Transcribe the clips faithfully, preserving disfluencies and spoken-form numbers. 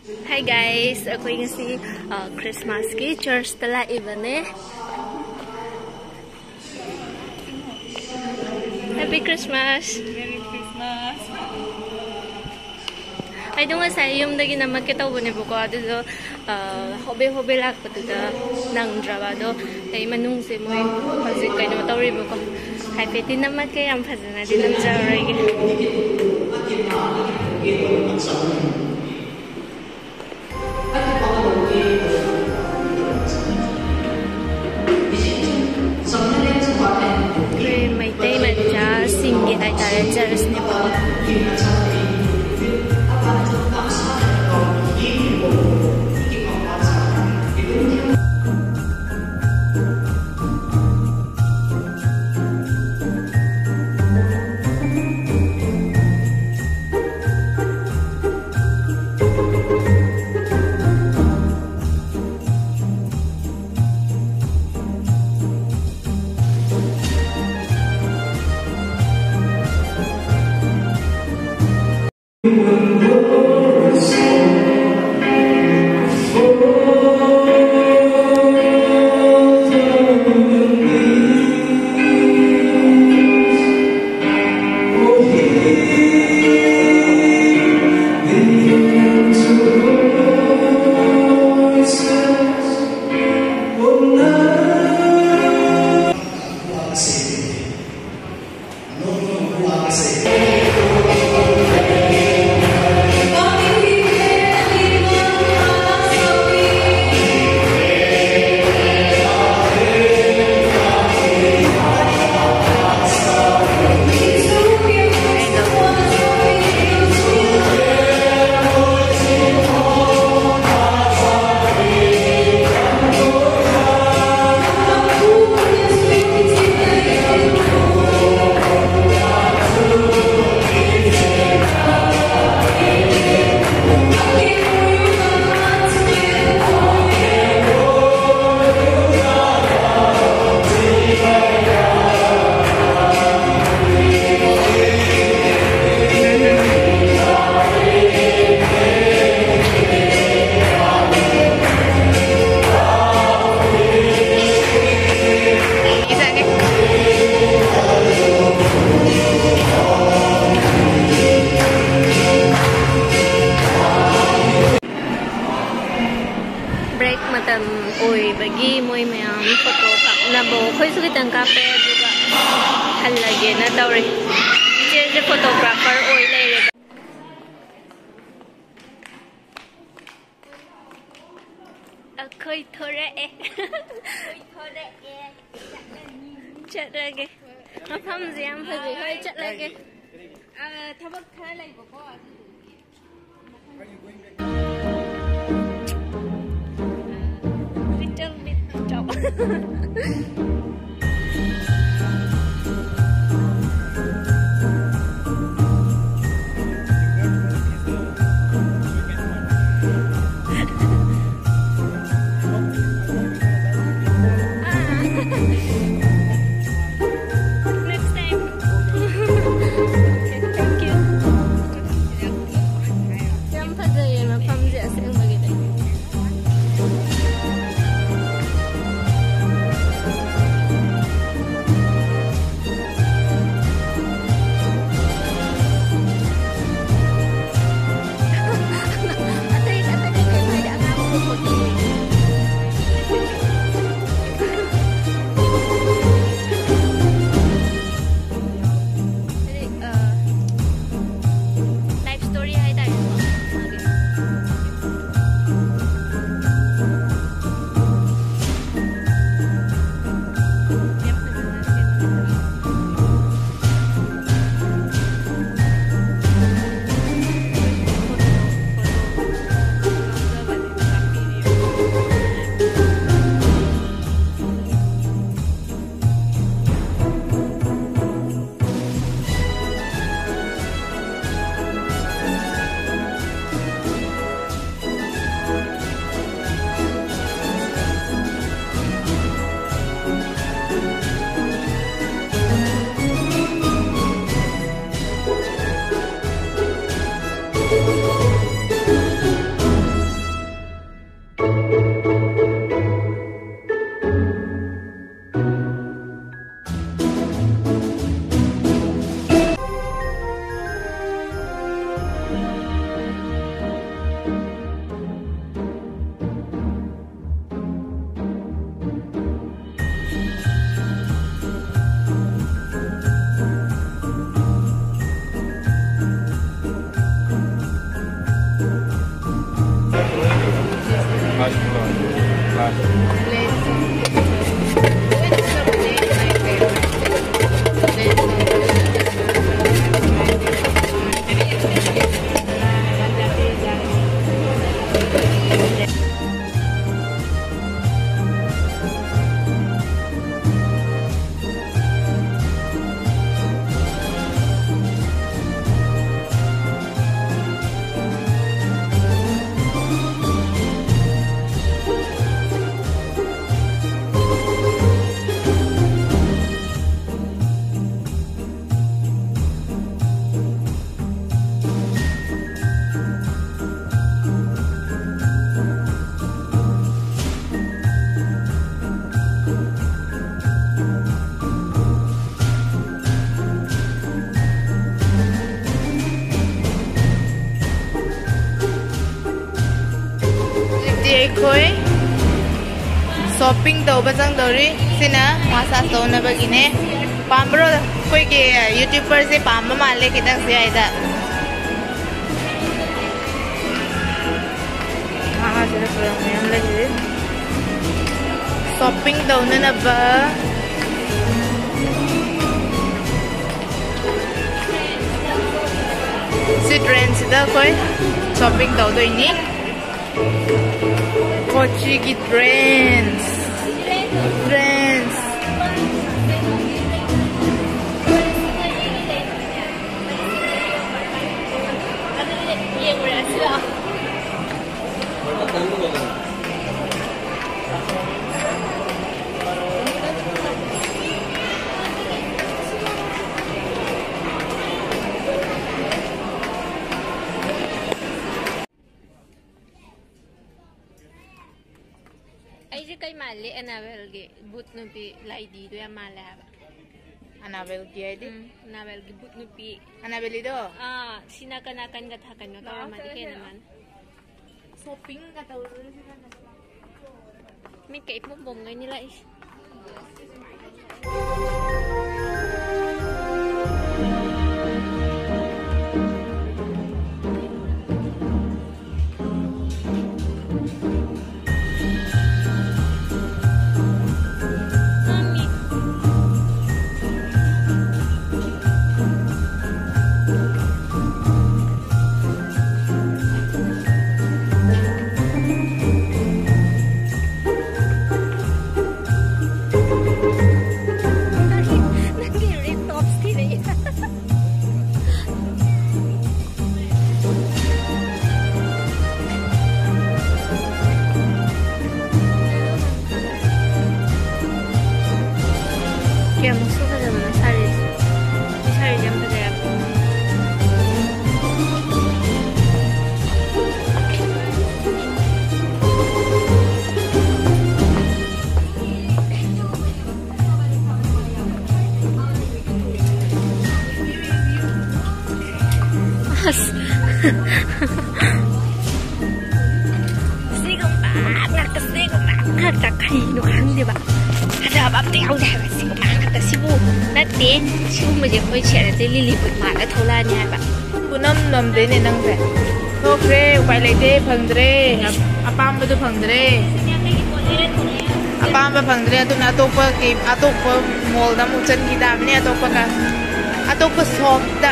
Hi guys, ꯑꯩꯈꯣꯏ ꯉꯁꯤ ꯈ꯭ꯔꯤꯁꯃꯥꯁꯀꯤ ꯆꯔꯆꯇ ꯂꯥꯛꯏꯕꯅꯦ꯫ Happy Christmas! ꯑꯩꯗꯣ ꯉꯁꯥꯏ ꯌꯨꯝꯗꯒꯤ ꯅꯝꯃꯛꯀꯦ ꯇꯧꯕꯅꯦꯕꯀꯣ, ꯑꯗꯨꯗꯣ ꯍꯣꯕꯦ ꯍꯣꯕꯦ ꯂꯥꯛꯄꯗꯨꯗ ꯅꯪꯗ꯭ꯔꯕ꯫ ꯑꯗꯣ ꯑꯩ ꯃꯅꯨꯡꯁꯦ ꯃꯣꯏ ꯍꯧꯖꯤꯛ ꯀꯩꯅꯣ ꯇꯧꯔꯤꯕꯀꯣ, ꯍꯥꯏꯐꯦꯠꯇꯤ ꯅꯝꯃꯛꯀꯦ, ꯌꯥꯝ ꯐꯖꯅꯗꯤ ꯅꯝꯖꯔꯔꯣꯏꯒꯦ꯫ ꯑꯩꯈꯣꯏ ꯃꯩꯇꯩ ꯃꯆꯥꯁꯤꯡꯒꯤ ꯍꯥꯏꯇꯥꯔꯦ, ꯆꯔꯆꯅꯦꯕ꯫ ꯑꯣꯏꯕꯒꯤ ꯃꯣꯏ ꯃꯌꯥꯝ ꯐꯣꯇꯣ ꯀꯥꯞꯅꯕ, ꯑꯩꯈꯣꯏꯁꯨ ꯈꯤꯇꯪ ꯀꯥꯞꯄꯦ, ꯑꯗꯨꯒ ꯍꯜꯂꯒꯦꯅ ꯇꯧꯔꯤ꯫ ꯏꯆꯦꯁꯦ ꯐꯣꯇꯣꯒ꯭ꯔꯥꯐꯔ ꯑꯣꯏ ꯂꯩꯔꯦꯕ꯫ ꯑꯩꯈꯣꯏ ꯊꯣꯔꯛꯑꯦ꯫ ꯆꯠꯂꯒꯦ꯫ ꯃꯐꯝꯁꯦ ꯌꯥꯝ ꯐꯖꯩ꯫ ꯍꯣꯏ, ꯆꯠꯂꯒꯦ꯫ ꯑ, ꯊꯕꯛ ꯈꯔ ꯂꯩꯕꯀꯣ, ꯑꯗꯨꯗꯨꯒꯤ꯫ Little bit drop. Next time. Okay, thank you. ꯌꯥꯝ ꯐꯖꯩꯌꯦ ꯃꯐꯝꯁꯦ ꯑꯁꯦꯡꯕꯒꯤꯗꯤ꯫ ꯍꯧꯖꯤꯛꯇꯤ ꯑꯩꯈꯣꯏ shopping ꯇꯧꯕ ꯆꯪꯗꯧꯔꯤ꯫ ꯁꯤꯅ massage ꯇꯧꯅꯕꯒꯤꯅꯦ꯫ ꯄꯥꯝꯕ꯭ꯔꯣ? ꯑꯩꯈꯣꯏꯒꯤ YouTuberꯁꯦ ꯄꯥꯝꯕ ꯃꯥꯜꯂꯦ ꯈꯤꯇꯪ ꯁꯤ ꯍꯥꯏꯗ꯫ ꯃꯍꯥꯛꯁꯤꯗ ꯄꯨꯔꯛ ꯃꯌꯥꯝ ꯂꯩꯔꯤ꯫ Shopping ꯇꯧꯅꯅꯕ꯫ ꯁꯤ drainꯁꯤꯗ ꯑꯩꯈꯣꯏ shopping ꯇꯧꯗꯣꯏꯅꯤ꯫ ꯀꯣꯆꯤꯒꯤ drains꯫ Drains꯫ ꯑꯩꯁꯦ ꯀꯩ ꯃꯥꯜꯂꯤ? ꯑꯦꯅꯥꯕꯦꯜꯒꯤ ꯚꯨꯠ ꯅꯨꯄꯤ ꯂꯥꯏꯗꯤꯗꯣ ꯌꯥꯝ ꯃꯥꯜꯂꯦ ꯍꯥꯏꯕ꯫ ꯑꯅꯥꯕꯦꯜꯒꯤ ꯍꯥꯏꯗꯤ? ꯎꯝ, ꯑꯅꯥꯕꯦꯜꯒꯤ ꯚꯨꯠ ꯅꯨꯄꯤ꯫ ꯑꯅꯥꯕꯦꯜꯂꯤꯗꯣ? ꯑꯥ, ꯁꯤ ꯅꯥꯀꯟ ꯅꯥꯀꯟꯒ ꯊꯥ ꯀꯩꯅꯣ ꯇꯧꯔꯝꯃꯗꯤ ꯍꯦꯟꯅ ꯃꯥꯜꯂꯦ꯫ Shoppingꯒ ꯇꯧꯔꯨꯔꯁꯤꯔ? ꯃꯤꯠꯀ ꯏꯄꯣꯝ ꯄꯣꯝꯒꯩꯅꯤ ꯂꯥꯛꯏꯁꯦ꯫ ꯁꯤꯒꯨꯝꯕ ꯉꯥꯛꯇ, ꯁꯤꯒꯨꯝꯕ ꯉꯥꯛꯇ꯫ ꯀꯔꯤꯅꯣ ꯈꯪꯗꯦꯕ꯫ ꯐꯖꯕ ꯑꯝꯇ ꯌꯥꯎꯗꯦ ꯍꯥꯏꯕ꯫ ꯁꯤꯒꯨꯝꯕ ꯉꯥꯛꯇ꯫ ꯁꯤꯕꯨ ꯅꯠꯇꯦ꯫ ꯁꯤꯒꯨꯝꯕꯁꯦ ꯑꯩꯈꯣꯏ ꯁꯦꯠꯂꯗꯤ ꯂꯤꯂꯤꯄꯨꯠ ꯃꯥꯜꯂ ꯊꯣꯛꯂꯛꯑꯅꯤ ꯍꯥꯏꯕ꯫ ꯄꯨꯅꯝ ꯅꯝꯗꯦꯅꯦ ꯅꯪꯁꯦ꯫ ꯊꯣꯛꯈ꯭ꯔꯦ, ꯎꯄꯥꯏ ꯂꯩꯇꯦ, ꯐꯪꯗ꯭ꯔꯦ꯫ ꯑꯄꯥꯝꯕꯗꯨ ꯐꯪꯗ꯭ꯔꯦ꯫ ꯑꯄꯥꯝꯕ ꯐꯪꯗ꯭ꯔꯦ, ꯑꯗꯨꯅ ꯑꯇꯣꯞꯄ ꯀꯩ-, ꯑꯇꯣꯞꯄ ꯃꯣꯜꯗ ꯑꯃꯨꯛ ꯆꯠꯈꯤ ꯇꯥꯕꯅꯦ, ꯑꯇꯣꯞꯄꯒ, ꯑꯇꯣꯞꯄ ꯁꯣꯞꯇ꯫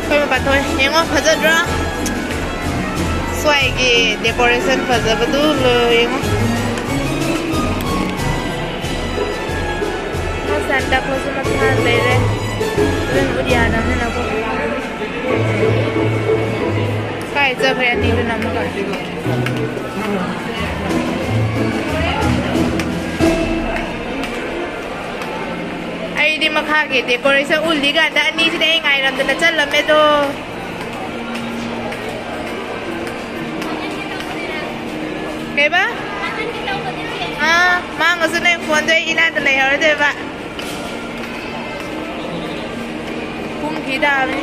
ꯑꯩꯈꯣꯏ ꯃꯄꯥꯟ ꯊꯣꯛꯑꯦ꯫ ꯌꯦꯡꯉꯣ, ꯐꯖꯗ꯭ꯔꯣ? ꯁ꯭ꯋꯥꯏꯒꯤ decoration ꯐꯖꯕꯗꯨ ꯂꯣꯏ ꯌꯦꯡꯉꯣ꯫ ꯁꯥꯟꯇꯥ ꯀ꯭ꯂꯣꯁꯁꯨ ꯃꯊꯥ ꯂꯩꯔꯦ꯫ ꯑꯗꯨꯅ ꯎꯠ ꯌꯥꯗꯕꯅꯤꯅꯀꯣ꯫ ꯀꯥꯏ ꯆꯠꯈ꯭ꯔꯦ ꯑꯅꯤꯗꯨꯅ ꯑꯃꯨꯛꯀ? ꯑꯩꯗꯤ ꯃꯈꯥꯒꯤ decoration ꯎꯠꯂꯤ ꯀꯥꯟꯗ ꯑꯅꯤꯁꯤꯗꯤ ꯑꯩ ꯉꯥꯏꯔꯝꯗꯅ ꯆꯠꯂꯝꯃꯦꯗꯣ꯫ ꯀꯩꯕ? ꯑꯥ, ꯃꯥꯡꯉꯁꯨ ꯅꯣꯏ ꯐꯣꯟꯗꯣ ꯑꯩ ꯏꯅꯥꯛꯇ ꯂꯩꯍꯧꯔꯗꯣꯏꯕ꯫ ꯀꯨꯝꯈꯤ ꯇꯥꯕꯅꯤ꯫